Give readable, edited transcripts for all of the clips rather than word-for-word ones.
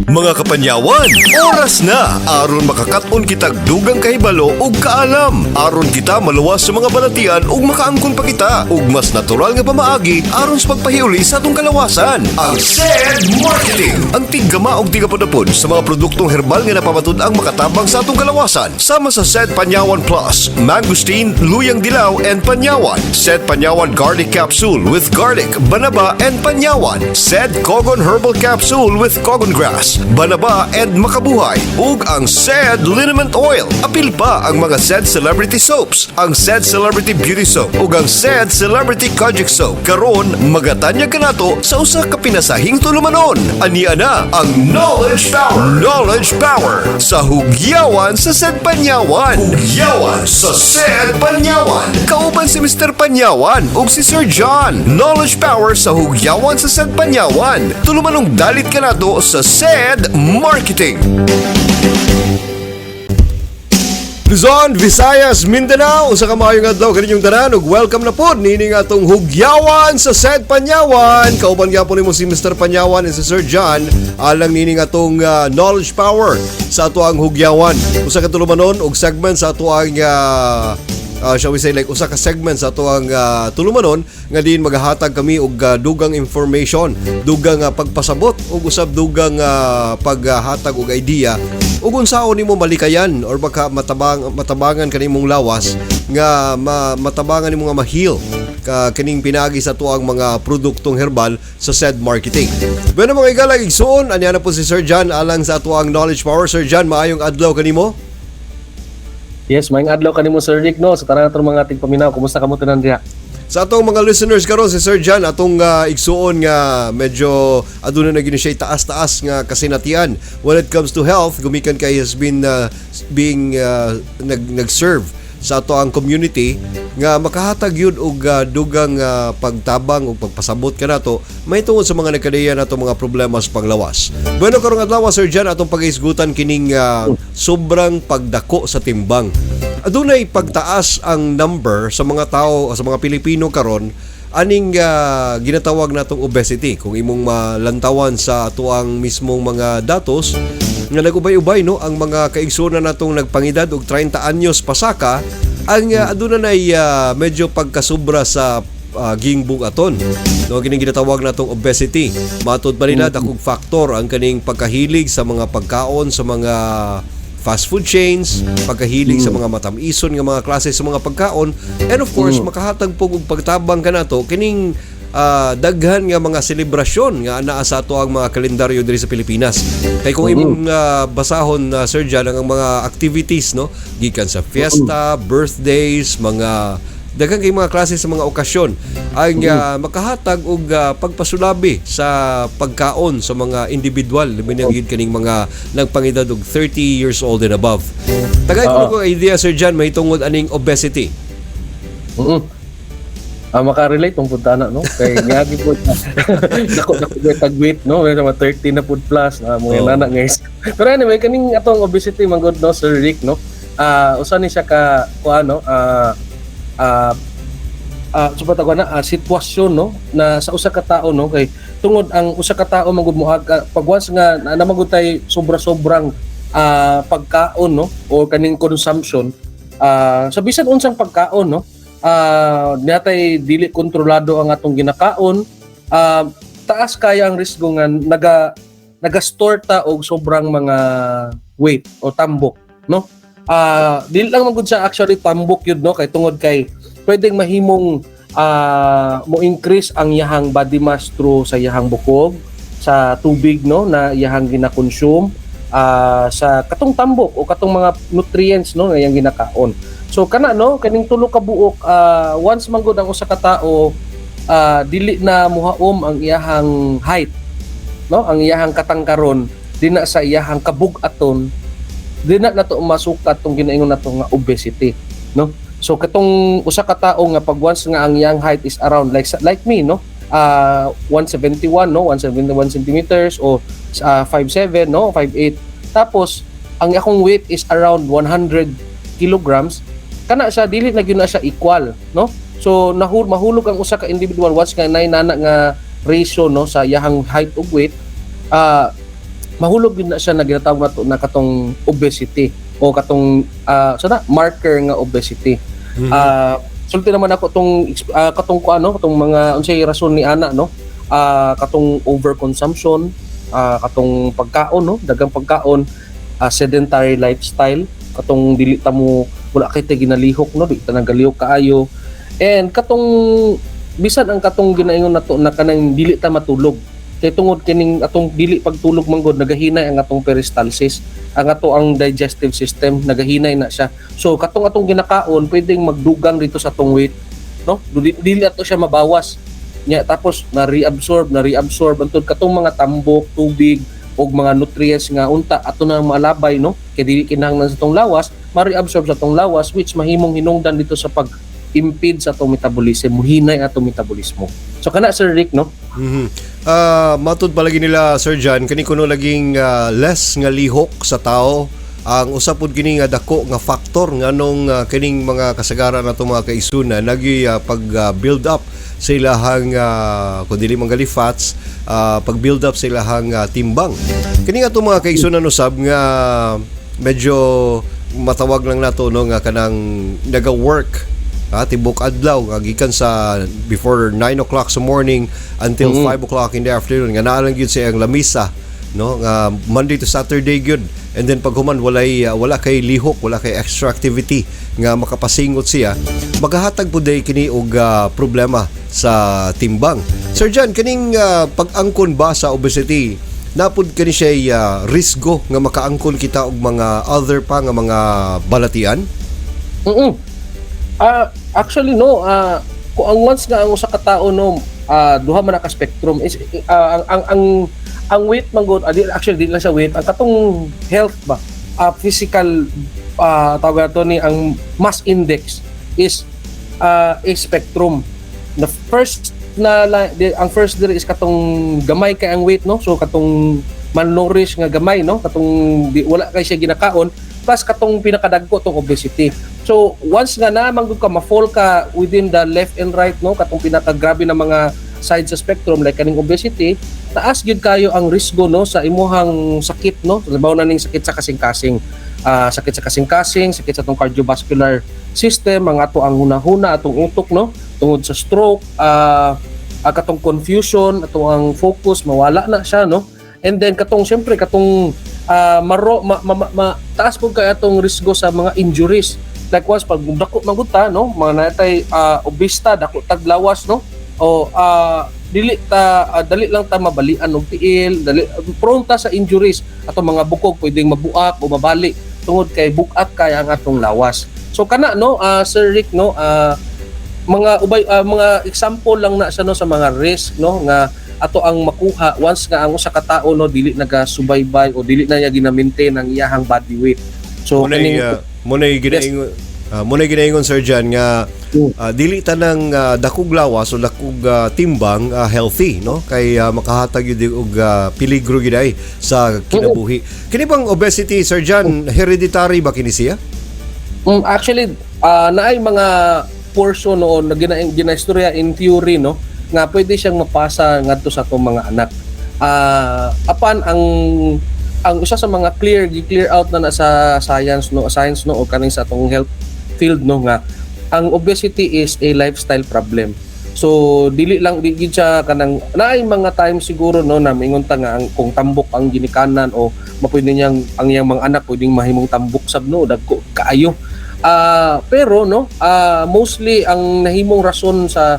Mga kapanyawan, oras na aron makakaton kitag dugang kahibalo ug kaalam. Aron kita maluwas sa mga balatian ug makaangkon pa kita ug mas natural nga pamaagi aron sa pagpahiuli sa atong kalawasan. Ang SED Marketing, ang tiggama og tigapudapod sa mga produktong herbal nga napamatud-ang makatabang sa atong kalawasan. Sama sa SED Panyawan Plus, Mangosteen, Luyang Dilaw and Panyawan. SED Panyawan Garlic Capsule with garlic, banaba and panyawan. SED Kogon Herbal Capsule with Kogon Grass, banaba and makabuhay. Ug ang SED Liniment Oil. Apil pa ang mga SED Celebrity Soaps, ang SED Celebrity Beauty Soap ug ang SED Celebrity Kojic Soap. Karon magatanyag kanato sa usa ka pinasahing tulumanon. Ania na ang Knowledge Power. Knowledge Power sa Hugyawan sa SED Panyawan. Hugyawan sa SED Panyawan. Kauban si Mr. Panyawan ug si Sir John. Knowledge Power sa Hugyawan sa SED Panyawan. Tulumanong dalit kanato sa SED Marketing. Luzon, Visayas, Mindanao, usa ka maayong adlaw kaninyong tanan ug welcome na pod niini nga atong Hugyawan sa SED Panyawan. Kauban gyapon nimo si Mr. Panyawan and si Sir John alang niini nga atong knowledge power sa ato ang Hugyawan. Usa ka tulumanon ug segment sa ato ang shall we say like usa ka segment sa ato ang tulumanon nga diin magahatag kami og dugang information, dugang pagpasabot ug usab dugang paghatag og idea ug unsaon nimo malikayan or baka matabangan kanimong lawas nga matabangan nimo nga ma-heal ka kining pinagi sa atuang mga produktong herbal sa SED Marketing. Bueno, mga igalang igsuon, anya na po si Sir John alang sa atuang Knowledge Power. Sir John, maayong adlaw kanimo. Yes, maayong adlaw kanimo, Sir Rick, no, sa tanan natong mga tigpaminaw. Kumusta kamo tanan diha? Sa atong mga listeners karon, si Sir John atong igsuon nga medyo aduna na gini siya taas-taas nga kasinatian when it comes to health, gumikan kay has been being nag nag-serve sa ato ang community nga makahatag yun og dugang pagtabang ug pagpasabot kanato may tungod sa mga nagkadaya nato mga problema sa panglawas. Bueno, karong adlaw, Sir John, atong pag-isgutan kining sobrang pagdako sa timbang. Adunay pagtaas ang number sa mga tao, sa mga Pilipino karon aning ginatawag natong obesity. Kung imong malantawan sa atuang mismong mga datos nga nagubay-ubay, no, ang mga kaigsuonan natong nagpangidad og 30 anyos pasaka ang aduna nay medyo pagkasubra sa gingbug-aton, no, kining ginatawag natong obesity. Matud pa nila, dakog factor ang kaning pagkahilig sa mga pagkaon sa mga fast food chains, pagkahilig sa mga matamison nga mga klase sa mga pagkaon, and of course, makahatag po og pagtabang kanato kining daghan nga mga selebrasyon nga anaa sa ato ang mga kalendaryo diri sa Pilipinas. Kay kung imong basahon na, Sir John, ang mga activities, no, gikan sa fiesta, birthdays, mga daghan kay mga klase sa mga okasyon ang makahatag og pagpasulabi sa pagkaon sa mga individual, labi na gyud kaning mga nagpangedad og 30 years old and above. Tagay ko og idea, Sir John, may tungod aning obesity. Ah, makarelate tong punta na, no, kay ngagi po dako dako gyud tag weight, no, mga 30 na pud plus na mga nana guys. Pero anyway, kaning atong obesity man gud, no, Sir Rick, no. Usa ni siya ka kuan, no, so na sitwasyon, no, na sa usa ka tao, no, kay tungod ang usa ka tao man gud moag pag once nga na naa man gud tay sobra-sobrang pagkaon, no, o kaning consumption sa bisan unsang pagkaon, no, natay dili kontrolado ang atong ginakaon, taas kaya ang risgo nga naga-store ta og sobrang mga weight o tambok, no. Dili lang man gud siya actually tambok yun, no, kay tungod kay pwedeng mahimong mo increase ang yahang body mass through sa yahang bukog, sa tubig, no, na iyahang gina-consume, sa katong tambok o katong mga nutrients, no, na iyang ginakaon. So kana, no, kaning tulo ka buok, once man gud ang usa ka tao dili na muhaom ang iyahang height, no, ang iyahang katangkaron dina sa iyahang kabug-aton, di na nato masukat tong ginaingon nato nga obesity, no. So katong usa ka tawo nga pag once nga ang iyang height is around like me, no, 171, no, 171 centimeters o 5'7, no, 5'8, tapos ang akong weight is around 100 kilograms, kana siya dili na gyud na siya equal, no. So mahulog ang usa ka individual once nga nay nana nga ratio, no, sa iyahang height ug weight. Mahulog gyud na siya na ginatawag nato na katong obesity o katong sa na marker nga obesity. Sulti naman ako tong katong ko ano, katong mga unsay rason ni ana, no? Katong overconsumption, katong pagkaon, no, daghang pagkaon, sedentary lifestyle, katong dili ta mo, wala kay ta ginalihok, no, di ta nagalihok kaayo. And katong bisan ang katong ginaingon nato na kanang dili ta matulog. Kay tungod kining atong dili pagtulog manggod, nagahinay ang atong peristalsis, ang ato ang digestive system nagahinay na siya. So katong atong ginakaon pwedeng magdugang dito sa atong weight, no? Dili ato siya mabawas. Nya tapos na reabsorb antud katong mga tambok, tubig og mga nutrients nga unta ato na malabay, no? Kay dili kinahanglan sa atong lawas, ma-reabsorb sa atong lawas, which mahimong hinungdan dito sa pag impede sa atong metabolism, muhinay atong metabolismo. So kana, Sir Rick, no? Matud palagi nila, Sir John, kani kuno laging less nga lihok sa tao ang usa pud kini nga dako nga factor nganong kining mga kasagaran nato, mga kaigsuonan, nagi pag build up sa ilahang kung dili man gali fats, pag build up sa ilahang timbang. Kini nga itong mga kaigsuonan usab nga medyo matawag lang nato, no, nga kanang naga-work tibok adlaw nga gikan sa before 9 o'clock sa morning until 5 o'clock in the afternoon nga naa lang gyud sa iyang lamisa, no, nga Monday to Saturday gyud, and then pag human walay wala kay lihok, wala kay extra activity nga makapasingot siya, magahatag pud day kini og problema sa timbang. Sir John, kining pag-angkon ba sa obesity, napud kini siya risgo nga makaangkon kita og mga other pa nga mga balatian? Actually, no, kung ang once nga ang usa ka tao, no, duha man na ka spectrum is ang weight man gud, actually di lang siya weight, ang katong health ba, physical, tawag nato ni ang mass index is a spectrum. The first na ang first diri is katong gamay kay ang weight, no, so katong malnourished nga gamay, no, katong di, wala kay siya ginakaon, plus katong pinakadagko, tong obesity. So once nga na manggod ka, ma-fall ka within the left and right, no, katong pinakagrabe na mga side sa spectrum like kaning obesity, taas gyud kayo ang risgo, no, sa imuhang sakit, no, halimbawa na ning sakit sa kasing-kasing, sakit sa kasing-kasing, sakit sa atong cardiovascular system, ang ato ang hunahuna, atong utok, no, tungod sa stroke, katong confusion, ato ang focus mawala na siya, no. And then katong syempre katong maro ma, ma, ma, taas pud kay atong risgo sa mga injuries. Likewise pag dako man gud ta, no, mga natay obista, dako tag lawas, no, o dili ta dali lang ta mabalian og tiil, dali prone ta sa injuries. Atong mga bukog pwedeng mabuak o mabali tungod kay bukat kay ang atong lawas. So kana, no, Sir Rick, no, mga ubay mga example lang na siya, no, sa mga risk, no, nga ato ang makuha once nga ang usa ka tao, no, dili nagasubaybay o dili na niya gina-maintain ang iyahang body weight. So Muna'y kining muna'y ginaingon, Sir John, nga dili tanang dakog lawas o dakog timbang healthy, no, kay makahatag gyud og peligro gyud ay sa kinabuhi. Kini bang obesity, Sir John, hereditary ba kini siya? Actually, naay mga portion noon na ginaistorya in theory, no, nga pwede siyang mapasa ngadto sa atong mga anak. Apan ang usa sa mga clear gi-clear out na na sa science, no, science, no, o kaning sa atong health field, no, nga ang obesity is a lifestyle problem. So dili lang di gid siya kanang naay mga times siguro, no, na maingon ta nga ang, kung tambok ang ginikanan o mapwede niyang ang iyang mga anak pwedeng mahimong tambok sab, no, dagko kaayo. Pero no, mostly ang nahimong rason sa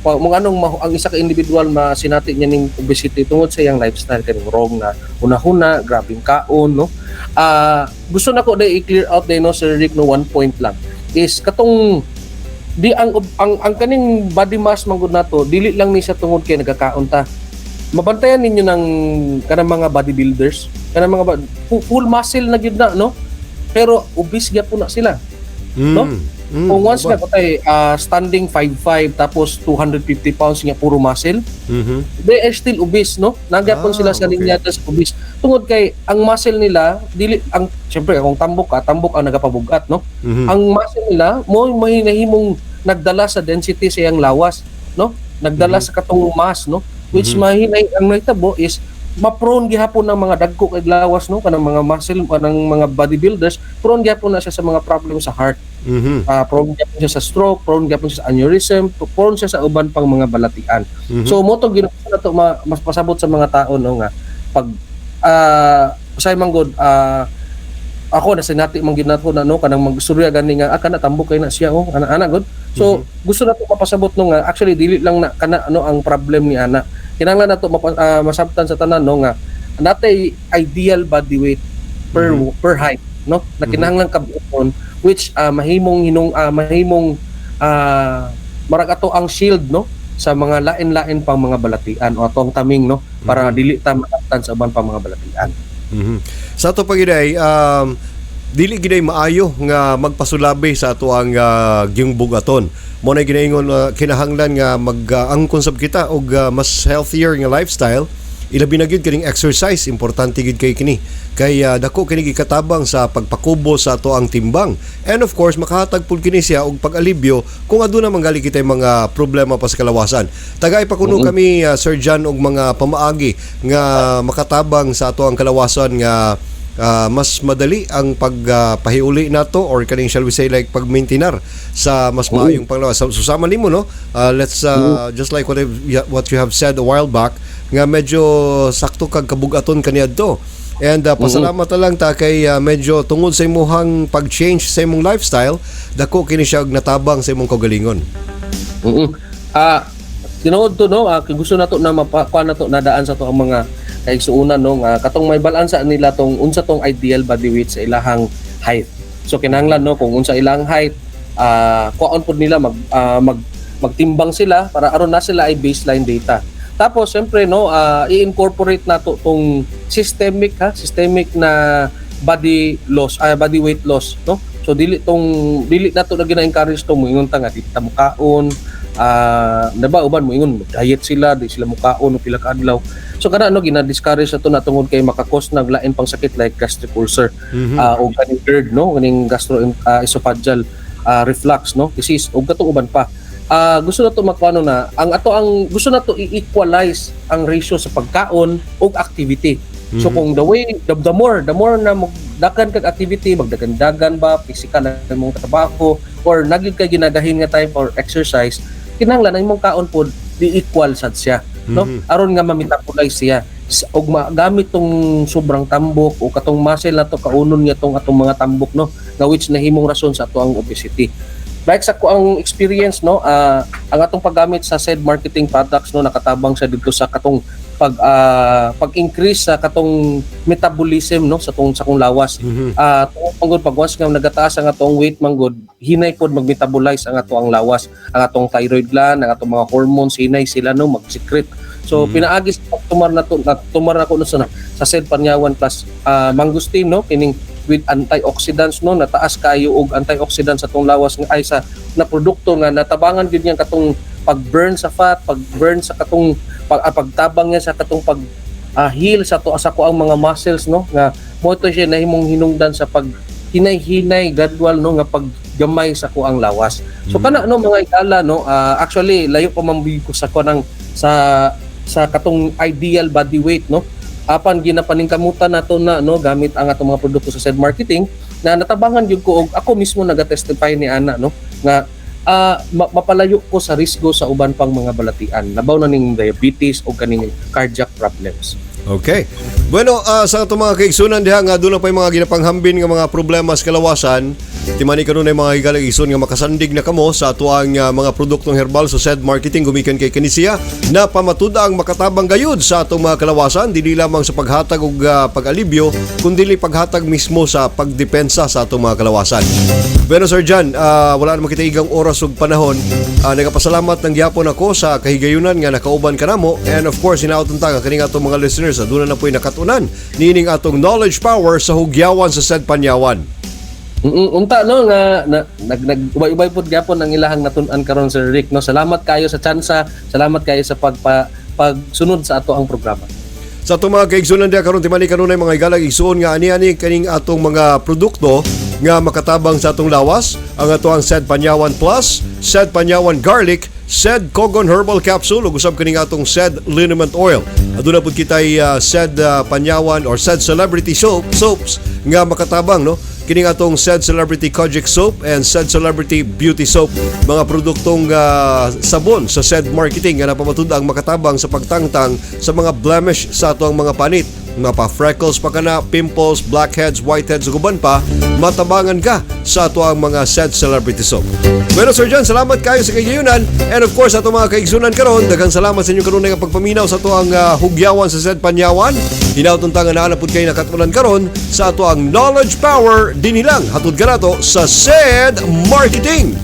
mga anong ang isa ka individual masinati niya ning obesity tungod sa iyang lifestyle, kaning wrong na hunahuna, grabeng kaon, no. Gusto nako day i-clear out day, no, Sir Rick, no, one point lang is katong di ang kaning body mass man gud nato, dili lang ni siya tungod kay nagakaon ta. Mabantayan ninyo ng kanang mga bodybuilders, kanang mga full muscle na gyud na, no, pero obese gyapon na sila, no? Kung once nga kutay standing 5'5" tapos 250 pounds nga puro muscle, they are still obese, no? Nagyapon sila sa linya sa obese. Tungod kay ang muscle nila dili ang, syempre kung tambok ka, tambok ang nagapabugat, no? Ang muscle nila mo may nahimong nagdala sa density sa iyang lawas, no? Nagdala sa katong mass, no? Which mahinay ang nahitabo is Ma-prone gihapon ng mga dagko kay lawas, no, kanang mga muscle, kanang mga bodybuilders, prone gihapon na siya sa mga problem sa heart. Prone gihapon siya sa stroke, prone gihapon siya sa aneurysm, prone siya sa uban pang mga balatian. So mo to ginusto nato mas pasabot sa mga tao, no, nga pag usay man gud, ako na sinati man gyud nato na, no, kanang magstorya gani nga kana tambok kay na siya, oh, ana ana gud. So gusto nato mapasabot, no, nga actually dili lang na kana ano ang problem ni ana. Kinahanglan nato masabtan sa tanan, no, nga natay ideal body weight per height, no, na kinahanglan kabuoton, which mahimong marag ato ang shield, no, sa mga lain-lain pang mga balatian o atong taming, no, para dili ta maabtan sa uban pang mga balatian. Sa ato pagiday, dili giday maayo nga magpasulabi sa ato ang gyung bugaton. Mo na ginaingon kinahanglan nga mag-angkon sab kita og mas healthier nga lifestyle. Ilabi na gyud kining exercise, importante gyud kay kini. Kay dako kini gikatabang sa pagpakubo sa ato ang timbang. And of course, makahatag pud kini siya og pag-alibyo kung aduna man gali kitay mga problema pa sa kalawasan. Tagay pa kuno kami, Sir John, og mga pamaagi nga makatabang sa ato ang kalawasan nga mas madali ang pagpahiuli nato or kaning, shall we say like, pagmaintinar sa mas maayong panglawas. So, susama nimo, no, let's just like what you have said a while back nga medyo sakto kag kabugaton kaniadto. And pasalamat na lang ta kay medyo tungod sa imuhang pag-change sa imong lifestyle, dako kini siya og natabang sa imong kaugalingon. Tinuod to, no, kung gusto nato na mapakuha nato nadaan sa to ang mga kaigsuonan, no, nga katong may balansa nila tong unsa tong ideal body weight sa ilahang height. So kinahanglan, no, kung unsa ilang height, kuwaon pud nila mag magtimbang sila para aron na sila ay baseline data. Tapos siyempre, no, i-incorporate nato tong systemic, ha, systemic na body loss, body weight loss, no? So dili nato na gina-encourage tong moingon ta nga di ta mukaon, na ba uban moingon diet sila, di sila mukaon og pila ka adlaw. So kana, no, gina-discourage nato na tungod kay maka-cause nag lain pang sakit like gastric ulcer o kaning GERD, no, kaning gastro esophageal reflux, no, disease ug katong uban pa. Gusto na to makuano na ang ato ang gusto na to i-equalize ang ratio sa pagkaon ug activity. So kung the way the more na magdagan kag activity, magdagan-dagan ba physical na imong trabaho or nagyud kay ginagahin nga time for exercise, kinahanglan ang imong kaon pod di equal sad siya, no? Aron nga ma-metabolize siya og magamit tong sobrang tambok o katong muscle na to kaunon niya tong atong mga tambok, no, nga which nahimong rason sa ato ang obesity. Like sa ko ang experience, no, ang atong paggamit sa said marketing products, no, nakatabang sa dito sa katong pag-increase sa katong metabolism, no, sa akong lawas. Tungod manggod pag once nga nagataas ang atong weight manggod, hinay pod mag-metabolize ang ato ang lawas, ang atong thyroid gland, ang atong mga hormones, hinay sila, no, mag-secrete. So pinaagi sa pagtumar na to, tumar na ko, no, sa said Panyawan plus mangosteen, no, kining with antioxidants, no, nataas kayo og antioxidants sa atong lawas nga ay sa na produkto nga natabangan gyud niya katong pag-burn sa fat, pag-burn sa katong pagtabang niya sa katong pag heal sa to sa ko ang mga muscles, no, nga mo to siya nahimong hinungdan sa pag hinay-hinay, gradual, no, nga paggamay sa ko ang lawas. So kana, no, mga igala, no, actually layo pa man ko sa ko ng sa katong ideal body weight, no, apan ginapaningkamutan nato na, no, gamit ang atong mga produkto sa said marketing na natabangan gyud ko og ako mismo naga-testify ni ana, no, nga mapalayo ko sa risgo sa uban pang mga balatian labaw na ning diabetes o kaning cardiac problems. Okay. Bueno, sa atong mga kaigsunan diha nga doon na pa yung mga ginapanghambin nga mga problema sa kalawasan, timani kanunay, mga higalang igsoon, nga makasandig na kamo sa atuang mga produktong herbal sa said marketing gumikan kay Kanisia na pamatud-ang makatabang gayud sa atong mga kalawasan, dili lamang sa paghatag og pag-alibyo kundi paghatag mismo sa pagdepensa sa atong mga kalawasan. Bueno, Sir John, wala naman kita igang oras ug panahon. Nagapasalamat ng gyapon ako sa kahigayunan nga nakauban kanamo and of course hinaoton ta nga kaning atong mga listeners aduna na po'y nakatunan niining atong knowledge power sa hugyawan sa said Panyawan. Unta, no, nga na, nag nag ubay-ubay pod gyapon ang ilahang natun-an karon, Sir Rick, no. Salamat kayo sa tsansa, salamat kayo sa pagsunod sa ato ang programa. Sa atong mga kaigsunan diha karon, timani kanunay, mga higalang igsuon, nga ani-ani kaning atong mga produkto nga makatabang sa atong lawas, ang ato ang Said Panyawan Plus, Said Panyawan Garlic, Sed Kogon Herbal Capsule ug usab kaning atong Sed Liniment Oil. Aduna pud kitay Sed Panyawan or Sed Celebrity Soaps nga makatabang, no? Kining atong Sed Celebrity Kojic Soap and Sed Celebrity Beauty Soap, mga produktong sabon sa Sed Marketing nga napamatud-ang makatabang sa pagtangtang sa mga blemish sa atoang mga panit, mapa freckles pa kana, pimples, blackheads, whiteheads ug uban pa, matabangan ka sa atoang mga Sed Celebrity Soap. Bueno, Sir John, salamat kayo sa kagayunan and of course ato mga kaigsunan karon, daghang salamat sa inyong kanunay nga pagpaminaw sa atoang hugyawan sa Sed Panyawan. Hinaut unta nga naa na pud kay nakatunan karon sa atoang knowledge power dinhi lang hatod kanato sa Sed Marketing.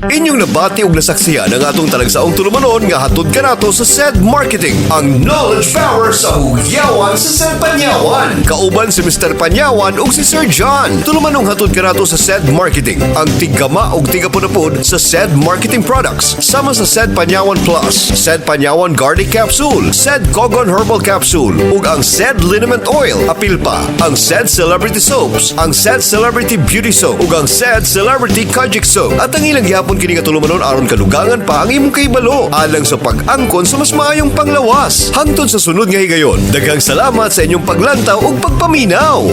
Inyong nabati og nasaksihan ang atong talagsaong tulumanon nga hatod kanato sa Sed Marketing, ang knowledge power sa hugyawan sa Sed Panyawan. Kauban si Mr. Panyawan ug si Sir John. Tulumanong hatod kanato sa Sed Marketing, ang tiggama ug tigapunapod sa Sed Marketing products, sama sa Sed Panyawan Plus, Sed Panyawan Garlic Capsule, Sed Kogon Herbal Capsule, ug ang Sed Liniment Oil. Apil pa ang Sed Celebrity Soaps, ang Sed Celebrity Beauty Soap, ug ang Sed Celebrity Kojic Soap. At ang ilang gihapon kini nga tulumanon aron kadugangan pa ang imong kahibalo alang sa pag-angkon sa mas maayong panglawas. Hangtod sa sunod nga higayon, daghang salamat sa inyong paglantaw ug pagpaminaw.